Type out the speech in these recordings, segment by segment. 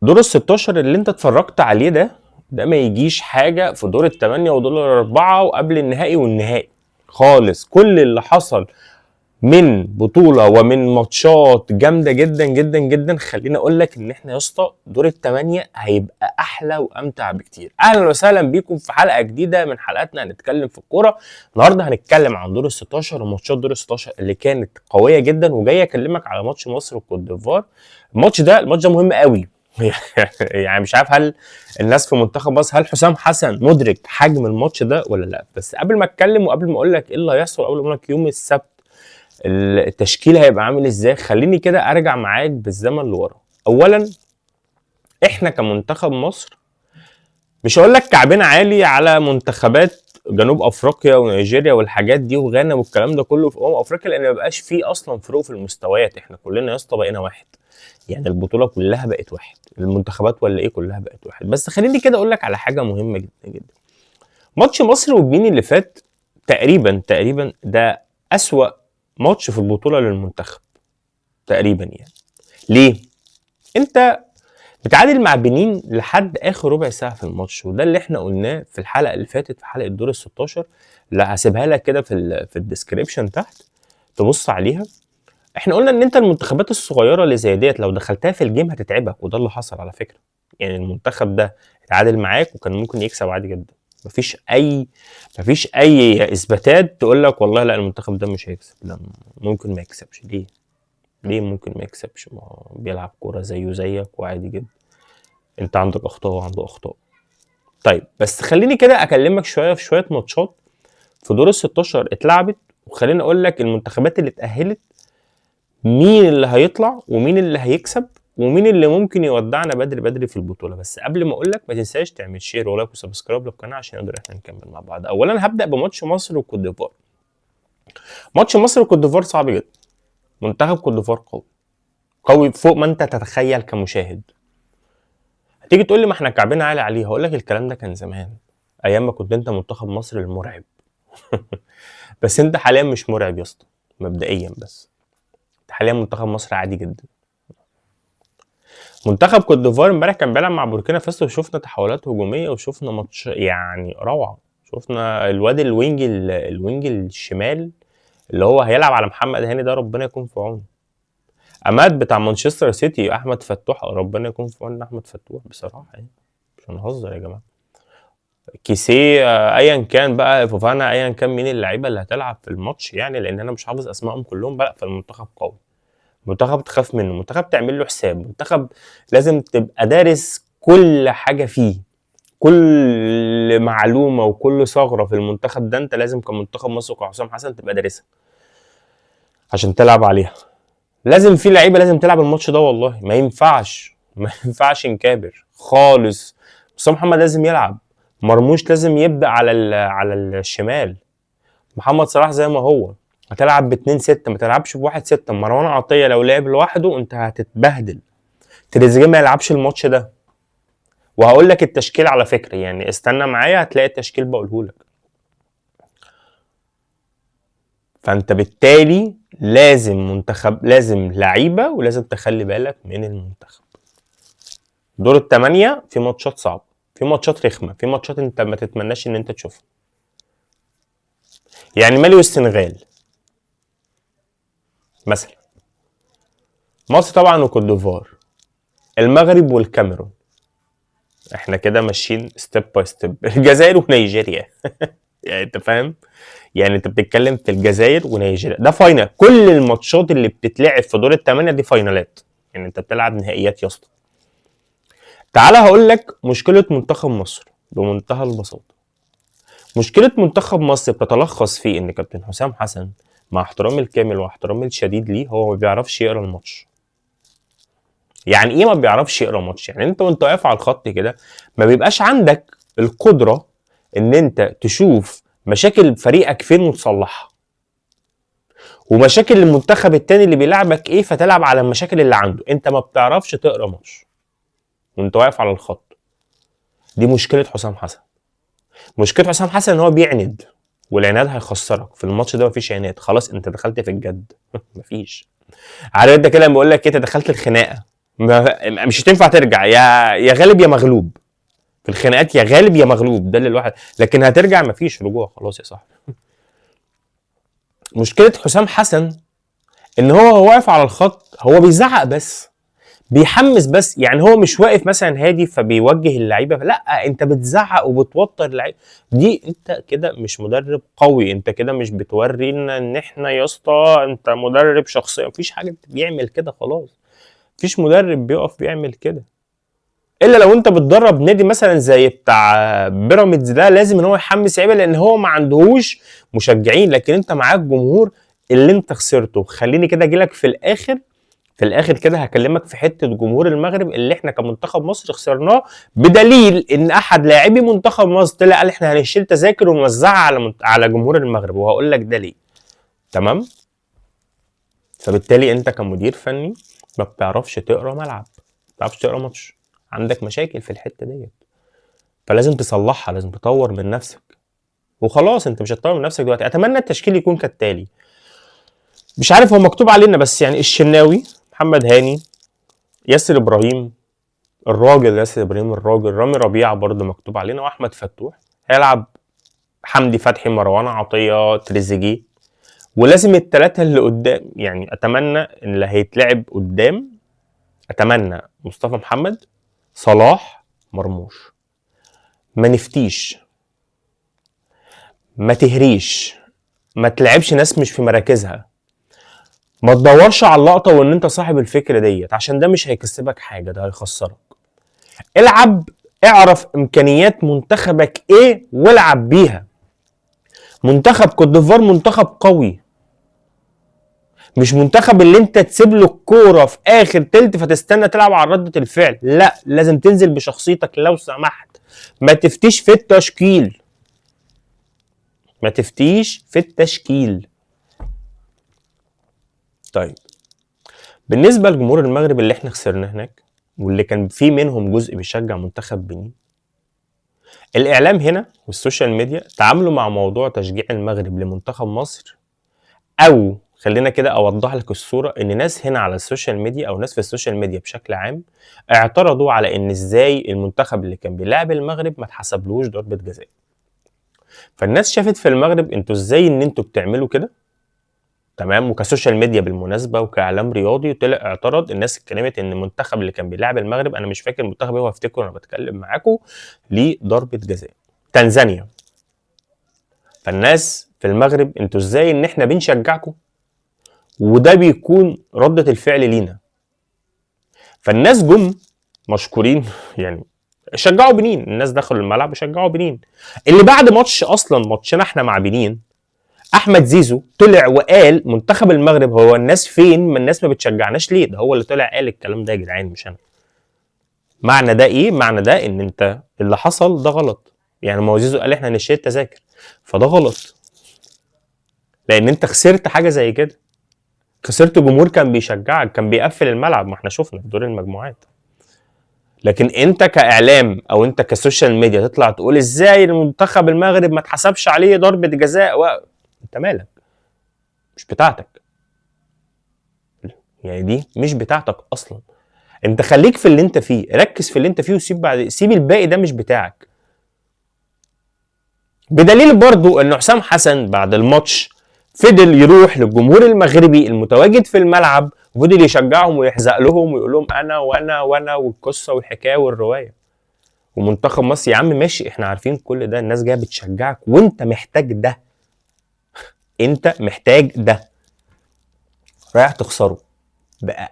دور ال 16 اللي انت اتفرجت عليه ده ما يجيش حاجة في دور الثمانية ودور الاربعة وقبل النهائي والنهائي خالص. كل اللي حصل من بطوله ومن ماتشات جامدة جدا جدا جدا، خليني اقول لك ان احنا يا اسطى دور الثمانية هيبقى احلى وامتع بكتير. اهلا وسهلا بيكم في حلقة جديدة من حلقاتنا هنتكلم في الكورة. النهارده هنتكلم عن دور ال 16 وماتشات دور ال 16 اللي كانت قوية جدا، وجاي اكلمك على ماتش مصر وكوت ديفوار. الماتش ده مهم قوي. يعني مش عارف هل الناس في منتخب مصر، هل حسام حسن مدرك حجم الماتش ده ولا لا؟ بس قبل ما اتكلم وقبل ما اقول لك ايه اللي هيحصل، قبل ما اقول لك يوم السبت التشكيل هيبقى عامل ازاي، خليني كده ارجع معاك بالزمن لورا. اولا احنا كمنتخب مصر مش هقول لك كعبنا عالي على منتخبات جنوب افريقيا ونيجيريا والحاجات دي وغانا والكلام ده كله في افريقيا، لان ما بقاش فيه اصلا فروق في المستويات. احنا كلنا يا اسطى بقينا واحد، يعني البطولة كلها بقت واحد، المنتخبات ولا ايه كلها بقت واحد. بس خليني كده اقول لك على حاجة مهمة جدا جدا. ماتش مصر والجيني اللي فات تقريبا ده اسوأ ماتش في البطولة للمنتخب تقريبا. يعني ليه؟ انت بتعادل مع بنين لحد اخر ربع ساعة في الماتش، وده اللي احنا قلناه في الحلقة اللي فاتت في حلقة دور ال 16 اللي هسيبها لك كده في ال description تحت تبص عليها. احنا قلنا ان انت المنتخبات الصغيرة اللي زي ديت لو دخلتها في ال game هتتعبك، وده اللي حصل على فكرة. يعني المنتخب ده اتعادل معاك وكان ممكن يكسب عادي جدا، مفيش اي اثباتات تقول لك والله لا المنتخب ده مش هيكسب، لا ممكن ما يكسبش. ليه؟ ليه ممكن ما يكسبش؟ ما هو بيلعب كورة زيه زيك وعادي جدا، انت عندك اخطاء وعنده اخطاء. طيب بس خليني كده اكلمك شوية في شوية ماتشات في دور ال 16 اتلعبت، وخليني اقول لك المنتخبات اللي اتأهلت مين اللي هيطلع ومين اللي هيكسب ومين اللي ممكن يودعنا بدري بدري في البطولة. بس قبل ما اقول لك ما تنساش تعمل share و like و subscribe للقناة عشان نقدر احنا نكمل مع بعض. اولا هبدا بماتش مصر وكوت ديفوار. ماتش مصر وكوت ديفوار صعب جدا. منتخب كوت ديفوار قوي قوي فوق ما انت تتخيل كمشاهد. هتيجي تقول لي ما احنا كعبنا عالي عليه، هقول لك الكلام ده كان زمان ايام ما كنت انت منتخب مصر المرعب. بس انت حاليا مش مرعب يا اسطى مبدئيا، بس انت حاليا منتخب مصر عادي جدا. منتخب كوت ديفوار امبارح كان بيلعب مع بوركينا فاسو، وشفنا تحولات هجومية وشفنا ماتش يعني روعه. شفنا الواد ال wing الشمال اللي هو هيلعب على محمد هاني ده، ربنا يكون في عونه. اماد بتاع مانشستر سيتي، احمد فتوح، ربنا يكون في عون احمد فتوح بصراحة، يعني مش هنهزر يا جماعة. كيسيه ايا كان بقى، فوفانا ايا كان مين اللعيبة اللي هتلعب في الماتش، يعني لان انا مش حافظ اسمائهم كلهم بقى. فالمنتخب قوي، منتخب تخاف منه، منتخب تعمل له حساب، منتخب لازم تبقى دارس كل حاجة فيه، كل معلومة وكل ثغره في المنتخب ده انت لازم كمنتخب مصر وكحسام حسن تبقى دارسها عشان تلعب عليها. لازم في لعيبة لازم تلعب الماتش ده، والله ما ينفعش، ما ينفعش نكابر خالص. مصطفى محمد لازم يلعب، مرموش لازم يبدا على الشمال، محمد صلاح زي ما هو هتلعب ب2-6، ما تلعبش ب1-6. مروان عطية لو لعب لوحده انت هتتبهدل. تريزيجيه ما يلعبش الماتش ده، وهقول لك التشكيل على فكرة، يعني استنى معايا هتلاقي التشكيل بقوله لك. فانت بالتالي لازم منتخب، لازم لعيبة، ولازم تخلي بالك من المنتخب. دور الثمانية في ماتشات صعبة، في ماتشات رخمة، في ماتشات انت ما تتمناش ان انت تشوفها. يعني مالي والسنغال مثلا، مصر طبعا وكوت ديفوار، المغرب والكاميرون، احنا كده ماشيين step by step. الجزائر ونيجيريا. يعني انت فاهم، يعني انت بتتكلم في الجزائر ونيجيريا، ده final. كل الماتشات اللي بتتلعب في دور الثمانية دي فاينالات، يعني انت بتلعب نهائيات يا اسطى. تعالى هقول لك مشكلة منتخب مصر بمنتهى البساطة. مشكلة منتخب مصر بتتلخص في ان كابتن حسام حسن مع احترامي الكامل واحترامي الشديد ليه، هو ما بيعرفش يقرا الماتش. يعني ايه ما بيعرفش يقرا ماتش؟ يعني انت وانت واقف على الخط كده ما بيبقاش عندك القدرة ان انت تشوف مشاكل فريقك فين وتصلحها، ومشاكل المنتخب التاني اللي بيلعبك ايه، فتلعب على المشاكل اللي عنده. انت ما بتعرفش تقرا ماتش وانت واقف على الخط. دي مشكلة حسام حسن. مشكلة حسام حسن ان هو بيعند، والعناد هيخسرك في الماتش ده. مفيش عناد، خلاص انت دخلت في الجد. مفيش. عارف انت كده لما بقول لك ايه، انت دخلت الخناقة، مش هتنفع ترجع، يا غالب يا مغلوب في الخناقات، يا غالب يا مغلوب، ده اللي الواحد، لكن هترجع مفيش رجوع خلاص يا صاحبي. مشكلة حسام حسن ان هو واقف على الخط، هو بيزعق بس، بيحمس بس، يعني هو مش واقف مثلا هادي فبيوجه اللعيبة، لا انت بتزعق وبتوتر اللعيبة دي، انت كده مش مدرب قوي، انت كده مش بتورينا ان احنا يا اسطى انت مدرب شخصية، مفيش حاجة بيعمل كده خلاص، مفيش مدرب بيقف بيعمل كده، الا لو انت بتدرب نادي مثلا زي بتاع بيراميدز، ده لازم ان هو يحمس لعيبة لان هو ما عندهوش مشجعين، لكن انت معاك جمهور اللي انت خسرته. خليني كده اجي لك في الاخر، في الاخر كده هكلمك في حتة جمهور المغرب اللي احنا كمنتخب مصر خسرناه، بدليل ان احد لاعبي منتخب مصر طلع قال احنا هنشيل تذاكر ونوزعها على جمهور المغرب، وهقول لك ده ليه. تمام؟ فبالتالي انت كمدير فني ما بتعرفش تقرا ملعب، ما بتعرفش تقرا ماتش، عندك مشاكل في الحتة ديت، فلازم تصلحها، لازم تطور من نفسك، وخلاص انت مش هتطور من نفسك دلوقتي. اتمنى التشكيل يكون كالتالي، مش عارف هو مكتوب علينا بس، يعني الشناوي، محمد هاني، ياسر ابراهيم الراجل، ياسر ابراهيم الراجل، رامي ربيعة برده مكتوب علينا، واحمد فتوح هيلعب، حمدي فتحي، مروان عطية، تريزيجيه، ولازم الثلاثة اللي قدام، يعني اتمنى ان اللي هيتلعب قدام، اتمنى مصطفى محمد، صلاح، مرموش. ما نفتيش، ما تهريش، ما تلعبش ناس مش في مراكزها، ما تدورش على اللقطة وان انت صاحب الفكرة ديت، عشان ده مش هيكسبك حاجة، ده هيخسرك. العب، اعرف امكانيات منتخبك ايه والعب بيها. منتخب كوت ديفوار منتخب قوي، مش منتخب اللي انت تسيب له الكورة في اخر تلت فتستنى تلعب على ردة الفعل، لا، لازم تنزل بشخصيتك لو سمحت. ما تفتيش في التشكيل، ما تفتيش في التشكيل. طيب بالنسبة لجمهور المغرب اللي احنا خسرناه هناك، واللي كان في منهم جزء بيشجع منتخب بنين، الاعلام هنا وال social media تعاملوا مع موضوع تشجيع المغرب لمنتخب مصر، او خلينا كده اوضح لك الصورة، ان ناس هنا على ال social media او ناس في ال social media بشكل عام اعترضوا على ان ازاي المنتخب اللي كان بيلعب المغرب ما اتحسبلوش ضربة جزاء. فالناس شافت في المغرب انتوا ازاي ان انتوا بتعملوا كده، تمام، وك social media بالمناسبة وكاعلام رياضي طلع اعترض. الناس اتكلمت ان المنتخب اللي كان بيلعب المغرب، انا مش فاكر المنتخب ايه، وهفتكره وانا بتكلم معاكم، ليه ضربه جزاء تنزانيا. فالناس في المغرب انتوا ازاي ان احنا بنشجعكم وده بيكون ردة الفعل لينا. فالناس جم مشكورين يعني شجعوا بنين، الناس دخلوا الملعب وشجعوا بنين. اللي بعد ماتش اصلا ماتشنا احنا مع بنين، احمد زيزو طلع وقال منتخب المغرب هو الناس فين، ما الناس ما بتشجعناش ليه؟ ده هو اللي طلع قال الكلام ده يا جدعان، مش انا. معنى ده ايه؟ معنى ده ان انت اللي حصل ده غلط. يعني ما هو زيزو قال احنا هنشتري تذاكر، فده غلط، لان انت خسرت حاجة زي كده، خسرت جمهور كان بيشجعك، كان بيقفل الملعب، ما احنا شفنا في دور المجموعات. لكن انت كاعلام او انت ك social media تطلع تقول ازاي المنتخب المغرب ما اتحسبش عليه ضربه جزاء انت مالك؟ مش بتاعتك، يعني دي مش بتاعتك اصلا. انت خليك في اللي انت فيه، ركز في اللي انت فيه وسيب بعد، سيب الباقي ده مش بتاعك. بدليل برضو ان حسام حسن بعد الماتش فضل يروح للجمهور المغربي المتواجد في الملعب وفضل يشجعهم ويحزق لهم ويقول لهم انا وانا وانا والقصه والحكاية والرواية ومنتخب مصر. يا عم ماشي، احنا عارفين كل ده، الناس جاية بتشجعك وانت محتاج ده، انت محتاج ده، رايح تخسره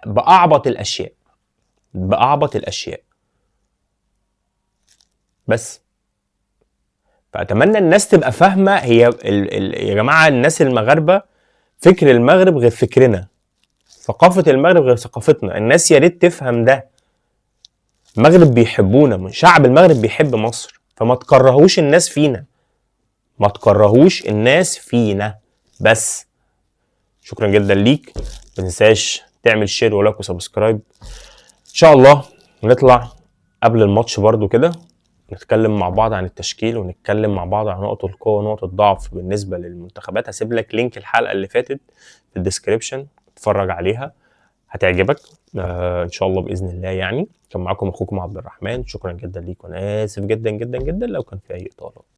باعبط الاشياء، باعبط الاشياء بس. فاتمنى الناس تبقى فاهمه. هي يا جماعة الناس المغاربة فكر المغرب غير فكرنا، ثقافة المغرب غير ثقافتنا، الناس يا ريت تفهم ده. المغرب بيحبونا، شعب المغرب بيحب مصر، فما تكرهوش الناس فينا، ما تكرهوش الناس فينا بس. شكرا جدا ليك، ما تنساش تعمل share و like و subscribe. ان شاء الله نطلع قبل الماتش برضو كده نتكلم مع بعض عن التشكيل، ونتكلم مع بعض عن نقط القوة ونقط الضعف بالنسبة للمنتخبات. هسيب لك link الحلقة اللي فاتت في ال description، اتفرج عليها. هتعجبك ان شاء الله باذن الله. يعني كان معاكم اخوكم عبد الرحمن، شكرا جدا ليك، وانا اسف جدا جدا جدا لو كان في اي اطاله.